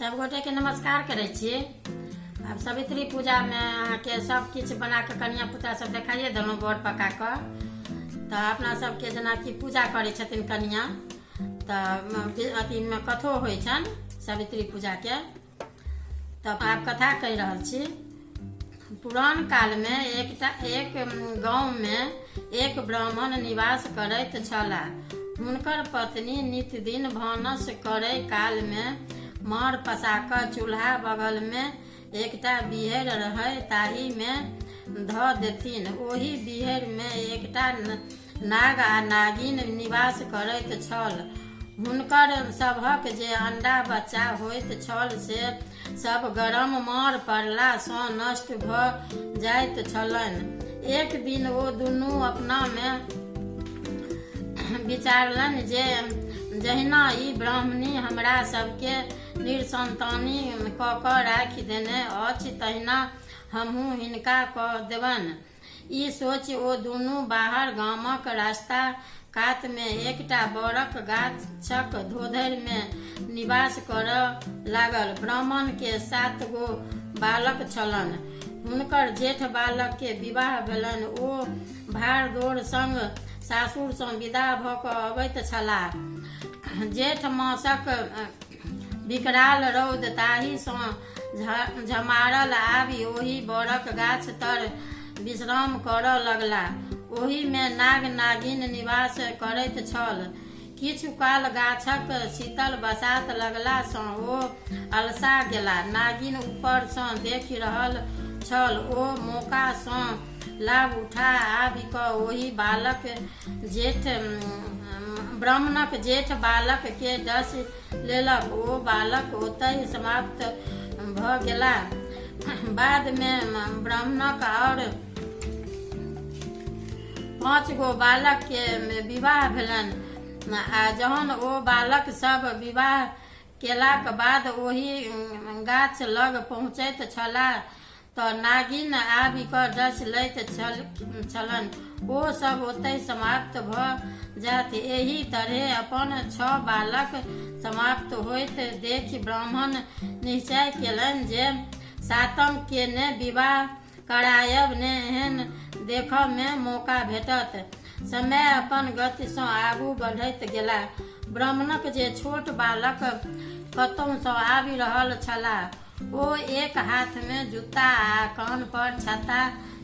सब गोटेके नमस्कार करै छी। आब सवित्री पूजामे अहाँके सब किछु बनाकऽ कनिया पुता सब देखाइए देलहुँ बर पकाकऽ। तऽ अपना सबके जेनाकि पूजा करै छथिन कनिया, तऽ अथीमे कथो होइ छनि सवित्री पूजाके। तऽ आब कथा कहि रहल छी। पुरान कालमे एक गाँवमे एक ब्राह्मण निवास करैत छलाह। हुनकर पत्नी नित्यदिन भानस करै कालमे माँड़ पसा कऽ चूल्हा बगलमे एकटा बीहरि रहय, ताहिमे धऽ देथिन। ओहि बीहरिमे एकटा नाग आ नागिन निवास करैत छल। हुनकर सभक जे अंडा बच्चा होइत छल से सब गरम माँड़ पड़ला सँ नष्ट भऽ जाइत छलनि। एक दिन ओ दुनू अपनामे विचारलनि जे जहिना ई ब्राह्मणी हमरा सबके निरसंतानी कऽ कऽ राखि देने अछि तहिना हमहूँ हिनका कऽ देबनि। ई सोचि ओ दुनू बाहर गामक रास्ता कातमे एकटा बड़क गाछक धोधरिमे निवास करऽ लागल। ब्राह्मणकेँ 7 गो बालक छलनि। हुनकर जेठ बालककेँ विवाह भेलनि। ओ भार-दोर संग सासुरसँ विदा भऽ कऽ अबैत छलाह। जेठ मासक विकराल रौद, ताहिसँ झमारल आबि ओहि बड़क गाछ तर विश्राम करऽ लगलाह। ओहिमे नाग-नागिन निवास करैत छल। किछु काल गाछक शीतल बसात लगला सँ ओ अलसा गेला। नागिन ऊपर सँ देखि रहल छल। ओ मौका सँ लाभ उठा आबि कऽ ओहि बालक जेठ ब्राह्मणक जेठ बालक केँ डसि लेलक। ओ बालक ओतहि समाप्त भऽ गेला। बाद मे ब्राह्मणक आओर 5 गो बालक के विवाह भेलनि आ जहन ओ बालक सब विवाह केलाक बाद ओहि गाछ लग पहुँचैत छलाह तऽ नागिन आबि कऽ डसि लैत छलनि। ओ सब ओतहि समाप्त भऽ जाथि। एहि तरहें अपन 6 बालक समाप्त होइत देखि ब्राह्मण निश्चय केलनि जे सातम के ने विवाह करायब ने एहन देखऽ मे मौका भेटत। समय अपन गति सँ आगू बढ़ैत गेला। ब्राह्मणक जे छोट बालक कतहु सँ आबि रहल छलाह, ओ एक हाथ मे जूता आ कान पर छाता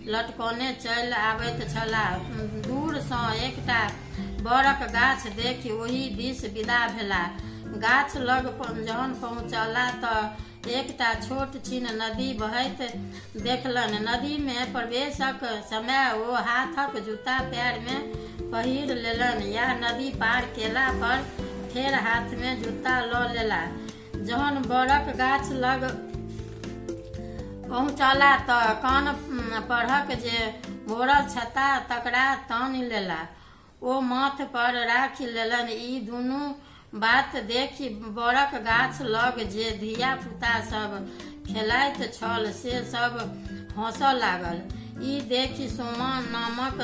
लटकौने चलि आबैत छलाह। दूर सँ एकटा बड़क गाछ देखि ओहि दिस विदा भेलाह। गाछ लग जहन पहुँचलाह तऽ एकटा छोट छिन नदी बहैत देखलनि। नदी मे प्रवेशक समय ओ हाथक जूता पैर मे पहिर लेलनि या नदी पार केला पर फेर हाथ मे जूता लऽ लेला। जहन बड़क गाछ लग पहुँचला तऽ कान परहक जे मोड़ल छत्ता तकरा तानि लेला। ओ माथ पर राखि लेलनि। ई दुनू बात देखि बड़क गाछ लग जे धिया-पुता सब खेलाइत छल से सब हँसऽ लागल। ई देखि सोमा नामक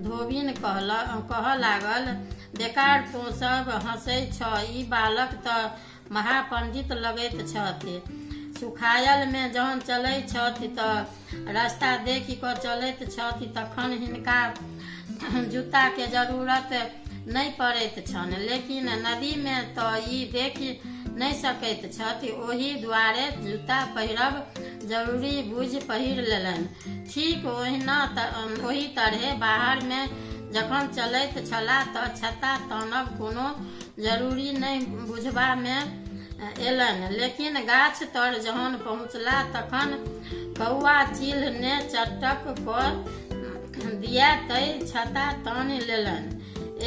धोबिन कहऽ लागल, बेकार तों सब हँसै छह, ई बालक तऽ महापंडित लगैत छथि। सुखायल मे जहन चलै छथि तऽ रास्ता देखि कऽ चलैत छथि, तखन हिनका जूता के जरूरत नहि पड़ैत छनि। लेकिन नदी मे तऽ ई देखि नहि सकैत छथि, ओहि दुआरे जूता पहिरब जरूरी बुझि पहिर लेलनि। ठीक ओही तरहे बाहर मे जखन चलैत छलाह तऽ छत्ता तानब कोनो जरूरी नहि बुझबा मे एलनि। लेकिन गाछ तर जहन पहुँचलाह तखन कौआ चील ने चटक कऽ दिया तै छत्ता तानि लेलनि।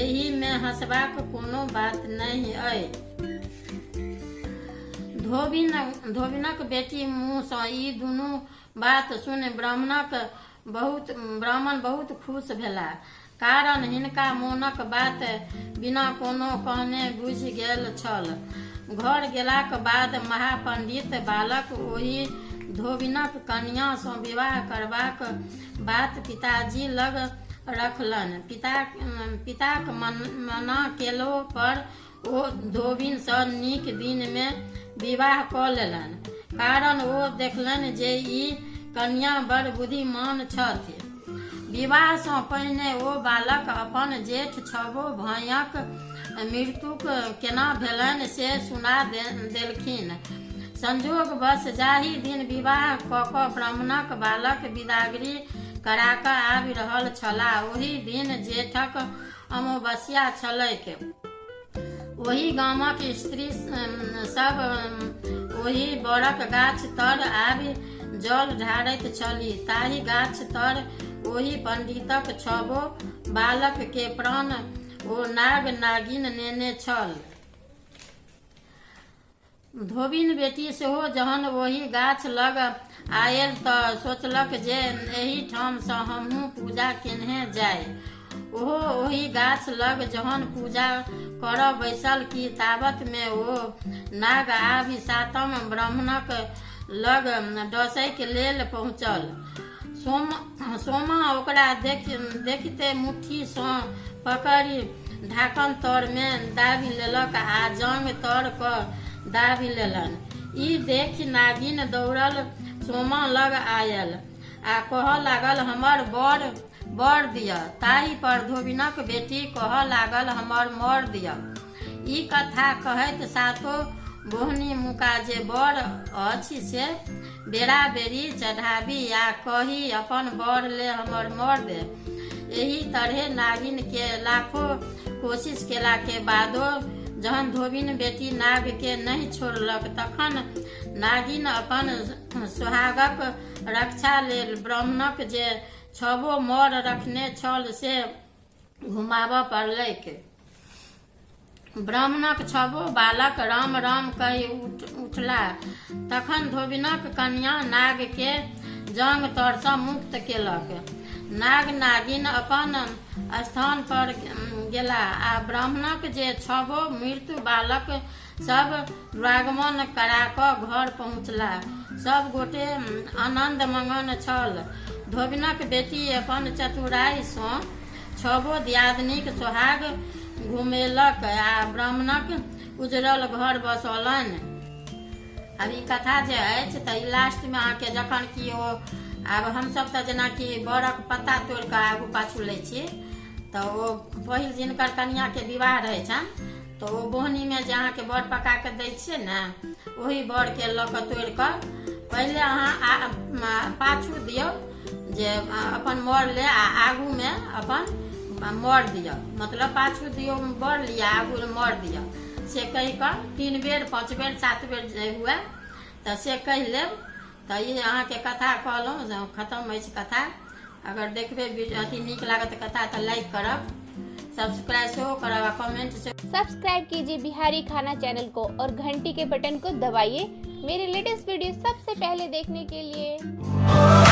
एहि मे हँसबाक कोनो बात नहि अइ। धोबिनक बेटी मुँह सँ ई दुनू बात सुनि ब्राह्मण बहुत खुश भेलाह, कारण हिनका मोनक बात बिना कोनो कहने बुझि गेल छल। घर गेलाक बाद महापंडित बालक ओहि धोबिनक कनिया सँ विवाह करबाक बात पिताजी लग रखलनि। पिताक मना केलो पर ओ धोबिन सँ नीक दिन मे विवाह कऽ लेलनि, कारण ओ देखलनि जे ई कन्या बड़ बुद्धिमान छथि। विवाहसँ पहिने ओ बालक अपन जेठ छबो भायक मृत्युक केना भेलनि से सुना देलखिन। संजोगवश जाहि दिन विवाह कऽ कऽ ब्राह्मणक बालक बिदागरी करा कऽ आबि रहल छलाह, ओहि दिन जेठक अमावस्या छलैक। ओहि गामक स्त्री सब ओहि बड़क गाछ तर आबि जल ढारैत छली। ताहि गाछ तर ओहि पंडितक छबो बालक के प्राण ओ नाग नागिन नेने छल। धोबिन बेटी सेहो जहन ओहि गाछ लग आयल तऽ सोचलक जे एहि ठामसँ हमहूँ पूजा केने जाइ। ओहो ओहि गाछ लग जहन पूजा करऽ बैसल कि ताबतमे ओ नाग आबि सातम ब्राह्मणक लग डसैक लेल पहुँचल। सोमा ओकरा देखिते मुट्ठीसँ पकड़ि ढाकन तरमे दाबि लेलक आ जाँघ तर कऽ दाबि लेलनि। ई देखि नागिन दौड़ल सोमा लग आयल आ कहऽ लागल, हमर बर दिअ। ताहि पर धोबिनक बेटी कहऽ लागल, हमर मर दिअ। ई कथा कहैत सातो बोहनी मुका जे बर अछि से बेरा-बेरी चढ़ाबी आ कही, अपन बर ले हमर मर दे। एहि तरहे नागिन के लाखो कोशिश केला के बादो जहन धोबिन बेटी नाग के नहि छोड़लक तखन नागिन अपन सोहागक रक्षा लेल ब्राह्मणक जे छबो मर रखने छल से घुमाबऽ पड़लैक। ब्राह्मणक छबो बालक राम राम कहि उठला। तखन धोबिनक कन्या नागके जाँघ तरसँ मुक्त केलक। नाग नागिन अपन स्थान पर गेला आ ब्राह्मणक जे छबो मृत्यु बालक सब दुरागमन करा कऽ घर पहुँचला। सब गोटे आनन्द मगन छल। धोबिनक बेटी अपन चतुराइसँ छबो दियादनीक सोहाग घुमेलक आ ब्राह्मणक उजड़ल घर बसौलनि। आब ई कथा जे अछि तऽ ई लास्टमे अहाँके जखन कि ओ आब हमसभ तऽ जेनाकि बरक पत्ता तोड़ि कऽ आगू पाछू लै छी, तऽ ओ पहिल जिनकर कनिआँके विवाह रहै छनि तऽ ओ बोहनीमे जे अहाँके बर पका कऽ दै छियै ने, ओही बरके लऽ कऽ तोड़ि कऽ पहिले अहाँ पाछू दियौ जे अपन मर ले आ आगूमे अपन मर दिअ, मतलब पाछू दियौ बर लिअ, आगूमे मर दिअ, से कहि कऽ 3 बेर 5 बेर 7 बेर जे हुए तऽ से कहि लेब। तऽ ई अहाँके कथा कहलहुँ, खतम अछि कथा। अगर देखबै अथी नीक लागत कथा तऽ लाइक करब, सब्सक्राइब सेहो करब आ कमेंट सेहो। सब्सक्राइब कीजिए बिहारी खाना चैनल को और घंटी के बटन को दबाइए मेरे लेटेस्ट वीडियो सबसे पहले देखने के लिए।